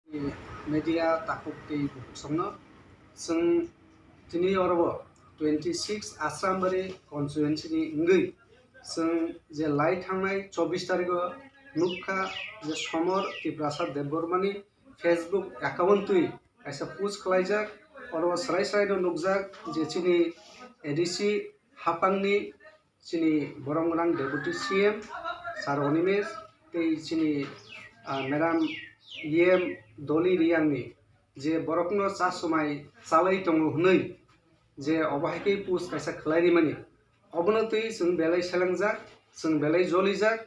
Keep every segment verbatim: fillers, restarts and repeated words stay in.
Media takhuk tei bukhuk songno chwng tini oro bo twenty six Asrambari constituency ni wngwi chwng je lai thangnai chobbish tarikh o nukha je Somor Tiprasa Debbarmani Facebook account twi kaisa post khlaijak, oro srai srai no nukjak je chini A D C haphangni chini borom gwnang Deputy C M Sir Animesh tei chini, ah, Madam E M Dolly Reangni je borokno cha swmai chalai tongo hwnwi je obo hai khe post kaisa khlai rimani, obono twi chwng belai selengjak, chwng belai jolijak,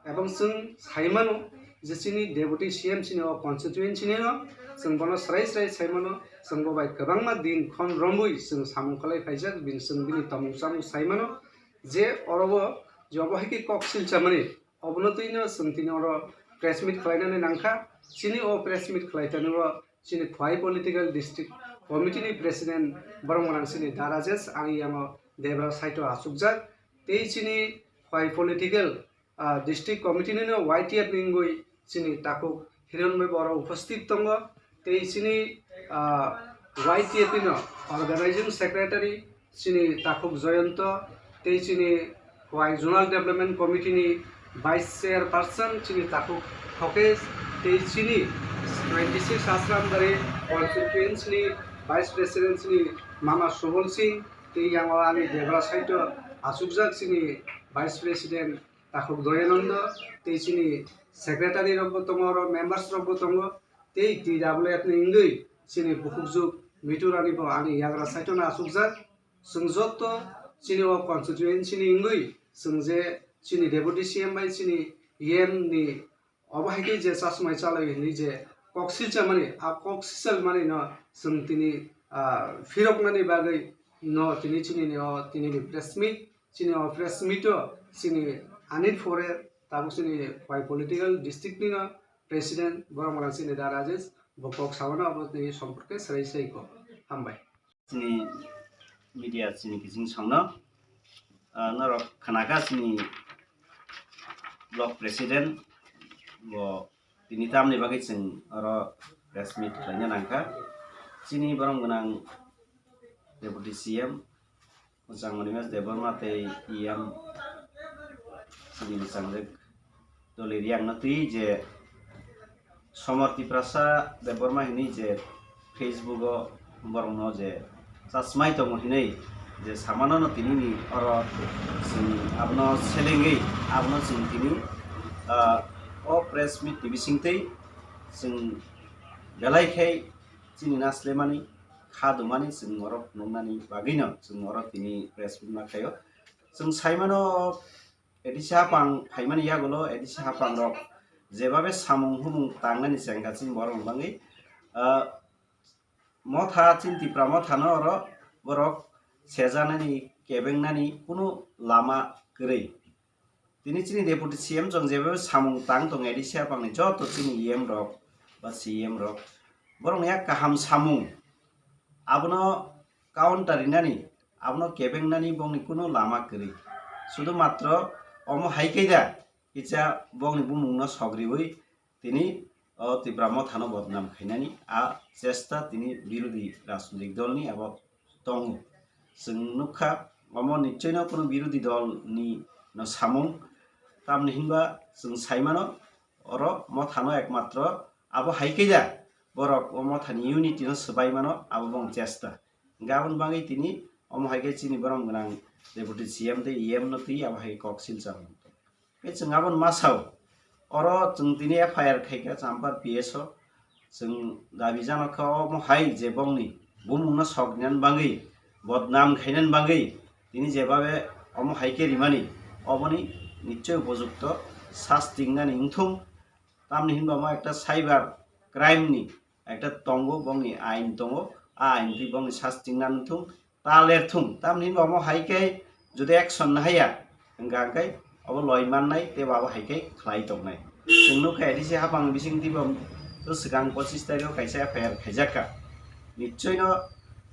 ebong chwng sai mano je chini Deputy C M chini o constituency ni no chwng bono srai srai sai mano, chwng bo bai kwbangma din khon romwi chwng samung khlai phaijak, bini chwng bini tongmung chamung sai mano. Je oro o je obo hai khe kok silchamani, obono twi no chwng tini oro press meet khlainani nangkha. Chini o press meet khlaitani o chini Khwai Political District Committee ni President borok mwnang chini Da Rajesh, ang yango Debra side o achukjak. Tei chini Khwai Political, ah, District Committee ni no Y T F ni wngwi chini takhuk Hiron bai borok uposthit tongo. Tei chini, ah, Y T F ni no Organizing Secretary chini takhuk Joyonto, tei chini Khwai Zonal Development Committee ni Vice Chairperson chini takhuk Thokesh, tei chini twenty six Asrambari constituency ni Vice President chini Mama Subol Singh, tei yango ani Debra side o achukjak chini Vice President takhuk Doyanando, tei chini secretary rok bo tongo, oro members rok bo tongo, tei T W F ni wngwi chini bukhukjwk Mitu Rani bo ani yagra side o no achukjak. Chwng joto chini o constituency ni wngwi chwng je chini Deputy C M bai chini E M ni obo hai khe je chasmai chalai hwnwi je kok silchamani, a kok silchamani no chwng tini, ah, phiroknani bagwi no tini chini ni o tini ni press meet, chini o press meet o chini anir pore tabuk chini Khwai Political District ni no President borok mwnang chini Da Rajesh bo kok sao no abo tini somporke srai srai kok. Hambai. Chini media chini kiching songno, ah, norok khnakha chini block president bo tini tamni bagwi chwng oro press meet khlaina nangkha. Chini borom gwnang Deputy C M Mwchang Animesh Debbarma tei E M chini mwchang Dolly Reang no twi je Somor Tiprasa Debbarma hinwi je Facebook o borok no je chasmai tongo hinwi je samano no tini ni oro chwng abono selengwi abono chwng tini, ah, o press meet ni bisingtwi chwng belai khe chini naslemani kha dumani chwng oro nuknani bagwi no chwng oro tini press meet ma khaio. Chwng saimano A D C haphang phaimani yagulo A D C haphang rok jebabe samung humung tangnani chengkha chini borok ni bagwi, ah, motha chini Tipra motha no oro borok sejanani kebengnani kunu lama kwrwi. Tini chini Deputy C M chwng jebabe samung tang tong A D C haphangni joto chini E M rok ba C E M rok borokni yak kaham samung abono counter rinani abono kebengnani bongni kunu lama kwrwi. Sudu matro omo hai khe da kisa bongni bumungno sogriwi tini o Tipra mothano bodnam khainani a chesta tini birodhi rajnitik dolni abo tongo. Chwng nukha omo nichoino kunu birodhi dolni no samung, tamni hinba chwng saimano oro mothano ekmatro abo hai khe da borok o mothani unity no swbai mano abo bong chesta. Hingkhe aboni bagwi tini omo hai khe chini borom gwnang Deputy C M tei E M no twi abo hai khe kok silchar. Tei chwng aboni masa o, oro chwng tini F I R khaikha Champar P S o, chwng dabi jano kha omo hai je bongni bumungno soknani bagwi, bodnam khainani bagwi, tini jebabe omo hai khe rimani, oboni nichoi upojukto sasti wngnani wngthung, tamni hinba omo ekta cyber crime ni ekta tongo, bongni ain tongo, a ain twi bongni sasti wngnani wngthung, ta lerthung, tamni hinba omo hai khe jodi action nahaiya, hingka khe obo loi mannai tei bo abo hai khe khlai tongnai. Chwng nukha A D C haphang bising twibo to swkang pochis tarikh o kaisa F I R khaijakha. Nichoi no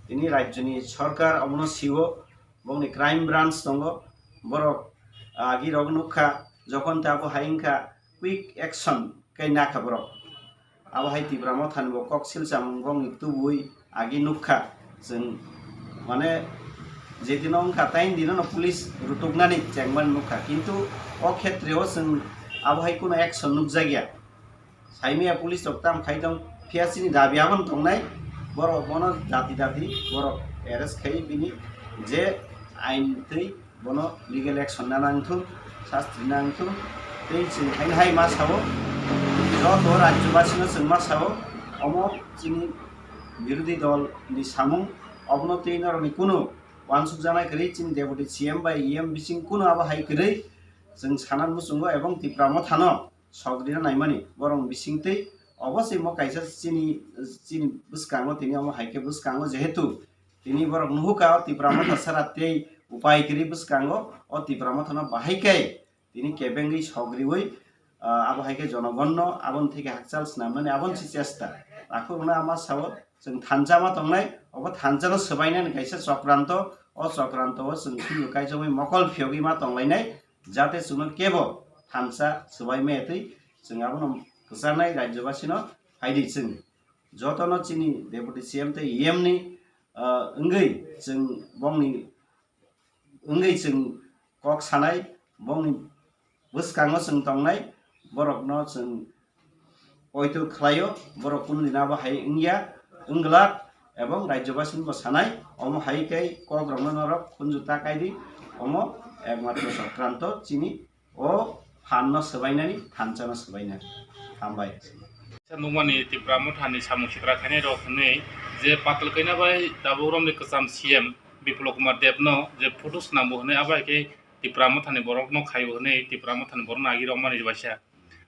tini rajyoni sorkar omono sio, bongni crime branch tongo, borok agi rok nukha, jokhon ta abo hai wngkha quick action khe nakha borok. Abo hai Tipra Mothani bo kok silchamung bongni tubui agi nukha. Chwng mane jedino wngkha taini dinono police rutuknani chengmani nukha, kintu o khetreo chwng abo hai kuno action nukjakya. Saimaya police rok tam khai tong, phiya chini dabi abono tongnai, borok bono dati dati borok arrest khai bini je ain twi bono legal action na nangthung, sasti nangthung. Tei chwng haino hai ma sao, joto rajyobasino chwng ma sao, omo chini birodhi dol ni samung, obono tei norokni kunu wansukjaknai kwrwi, chini deputy C M bai E M bising kunu abo hai kwrwi chwng sana muchungo ebong Tipra Mothano sok rina naimani borok bisingtwi obo se mo kaisa chini, chini bwskango tini omo hai khe bwskango jehetu tini borok nuhuka o Tipra Motha sara tei upai kwrwi bwskango o Tipra Mothano bahai khe tini kebengwi sok riwi, ah, abo hai khe jonogonno aboni theke hakchal snamnani aboni se chesta. Takhuk rwna ama sao chwng thansa ma tongnai, obo thansano swbainani kaisa chokranto, o chokranto o chwng phiyok kaisomwi mokol phiyogwi ma tonglainai, jate chwngno kebo thansa swbai maya twi chwng abono kwcharnai rajyobasino phaidi chwng. Jotono chini deputy C M tei E M ni, ah, wngwi chwng bongni wngwi chwng kok sanai, bongni bwskango chwng tongnai, borokno chwng poito khlaio, borok kunu dina abo hai wngya, wngwlak, ebong rajyobasini bo sanai, omo hai khe kokrokno norok khunju ta kaidi, omo ekmatro chokranto chini o phanno swbainani, thansano swbainani. Hambai. Nukmani Tipra Mothani samung sitra khainai rok hwnwi je patal kaina bai tabuk romni kwcham C M Biplab Kumar Debno je photo swnambo hwnwi abo hai khe Tipra Mothani borokno khaio hwnwi Tipra Mothani borokno agi rwmani waisa.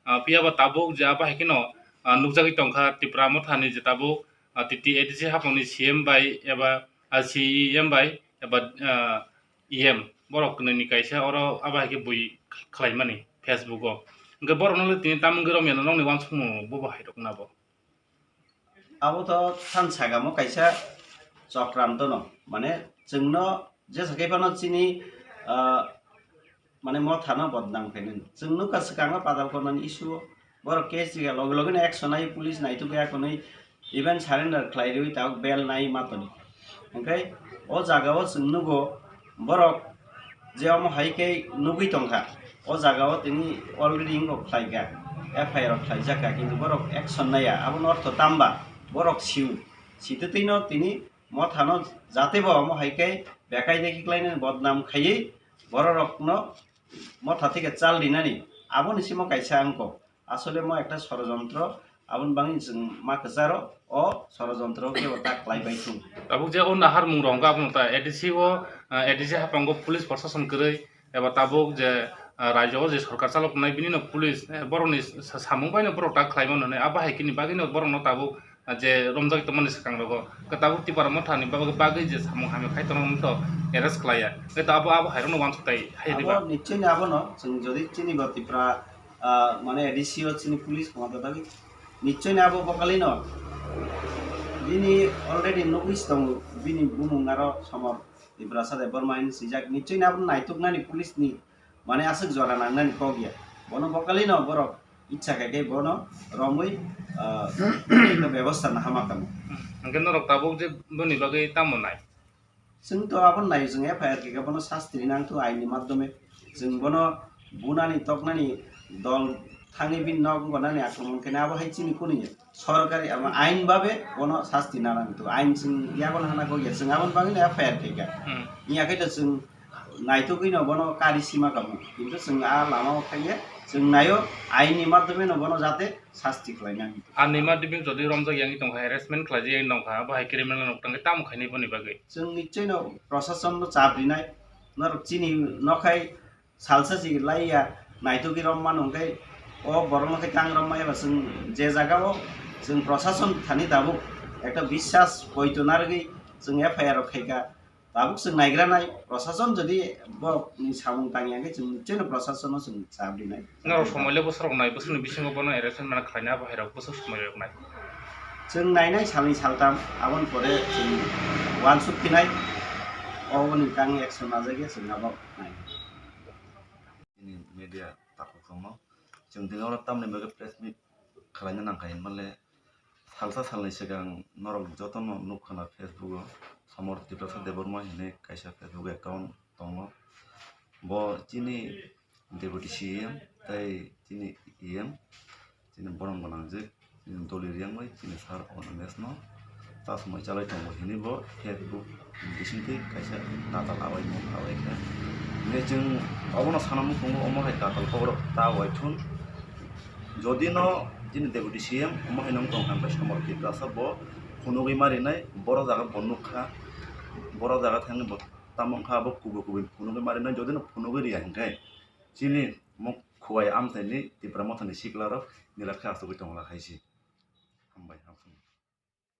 Ah, phiya ba tabuk je abo hai kheno, ah, nukjagwi tongkha Tipra Mothani je tabuk, ah, T T A D C hapangni C M bai eba, ah, C E M bai eba, ah, E M borok kwnwi ni kaisa oro abo hai khe bui khlaimani Facebook o. Hwnkhe borokno le tini tamo wngwi romya no nokni uansukmung bo bo hai rok na bo. Abo to than sagamo kaisa chokranto no, mane chwngno jesa khe phano chini, ah, mane mothano bodnam khainani. Chwng nukha swkango Padal Kornani issue o, borok case rikha loge loge no action nai, police naituk ya konwi even surrender khlai rwi tabuk bail nai matoni. Hwnkhe o jaga o chwng nugo borok je omo hai khe nugwi tongkha, o jaga o tini already wngkok khlaikha, F I R rok khlaijakha, kintu borok action naiya, abono ortho tamba borok sio, sitwtwino tini mothano jate bo omo hai khe bekai deki khlainani bodnam khaiwi bororokno motha theke chal rinani aboni simo kaisa wngkok. Asole mo ekta sorojontro, aboni bagwi chwng ma kwcharo o sorojontro khe bo ta khlai bai thung. Tabuk je o naharmung rok wngkha, abono ta A D C o, ah, A D C haphango police proshashan kwrwi eba tabuk je, ah, rajyo o je sorkar chalok tongnai bini no police, eh, borokni sa-, samung bai no borok ta khlai mano hinwi abo hai khe ni bagwi no borok no tabuk je romjak tongmani swkang rogo, kwtabuk Tipra Mothani bagwi, bagwi je samung hamya khai tongo, wngkhe to arrest khlaiya. Hwnkhe to abo, abo hai rokno uansuk tai hai diba? Abo nichoi ni abono chwng jodi chini bo Tipra, ah, mane A D C o chini police komator dagi nichoi ni abo bokali no bini already nugwi tongo, bini bumung aro Somor Tiprasa Debbarma hinwi swijak, nichoi ni abono naituknani police ni mane aswk jora nangnani kok ya. Bono bokali no borok icha khai khe bono romwi, ah, bebostha no hama kamo. Hwnkhe norok tabuk je boni bagwi tamo nai? Chwng to abo nai, chwng F I R khe bono sasti rinang thu aini madhyome. Chwng bono bunani toknani dol thangwi bini nok gonani akromon khe abo hai chini kuni ya. Sorkari ama ain babe bono sasti nanang thu ain chwng yago hana kok ya, chwng aboni bagwi no F I R khe kha. Hmm. Iya khe to chwng naitugwi no bono kari sima kamo. Kintu chwng a lama o thangya, chwng naio aini madhyome no bono jate sasti khlainani. Ani madhyome jodi romjak yangwi tongkha, harassment khlaijak yangwi tongkha, abo hai criminal rok tangkhe tamo khainai boni bagwi? Chwng nichoi no proshashan no chap rinai, norok chini nokhai salsa si laiya naitugwi romma nungkhe o borok nokhai kang romma eba chwng je jaga o chwng proshashan thani tabuk ekta biswas poito narwgwi chwng F I R rok khaikha. Tabuk chwng naigranai, proshashan jodi borokni samung tangya hwnkhe chwng nichoi no proshashan no chwng chap rinai. Norok somoi le bwswk rok nai, bwswkni bisingo bono arrest mana khlaina abo hai rok bwswk somoi rok nai. Chwng nainai salni saltam, aboni pore chwng uansuk phinai, oboni kang action najagya chwng abo nai. Chini media takhuk rokno chwng tini oro tamni bagwi press meet khlaina nangkha hinmale Salsa salni swkang norok jotono nukha na Facebook o, Samor Tiprasa Debbarma hinwi kaisa Facebook account tongo. Bo chini Deputy C M tei chini E M, chini borom gwnangjwk, chini doli riyang bai chini sir Onomesh no chasmai chalai tongo hinwi bo Facebook bisingtwi kaisa tatal abai mung abai khe. Hingkhe chwng obono sana muchungo omo hai tatal kokrok ta wai thun. Jodi no chini Deputy C M omo hai nung tong kha, Samor Tiprasa bo phunugwi marinai, boro jaga bo nukha, boro jaga thangwi bo tamo wngkha, abo kubui kubui phunugwi marinai, jodi no phunugwi riya hinkhe chini muk khuwai amchaini Tipra Mothani sikla rok nila khe achugwi tongla hai se. Hambai, hambai.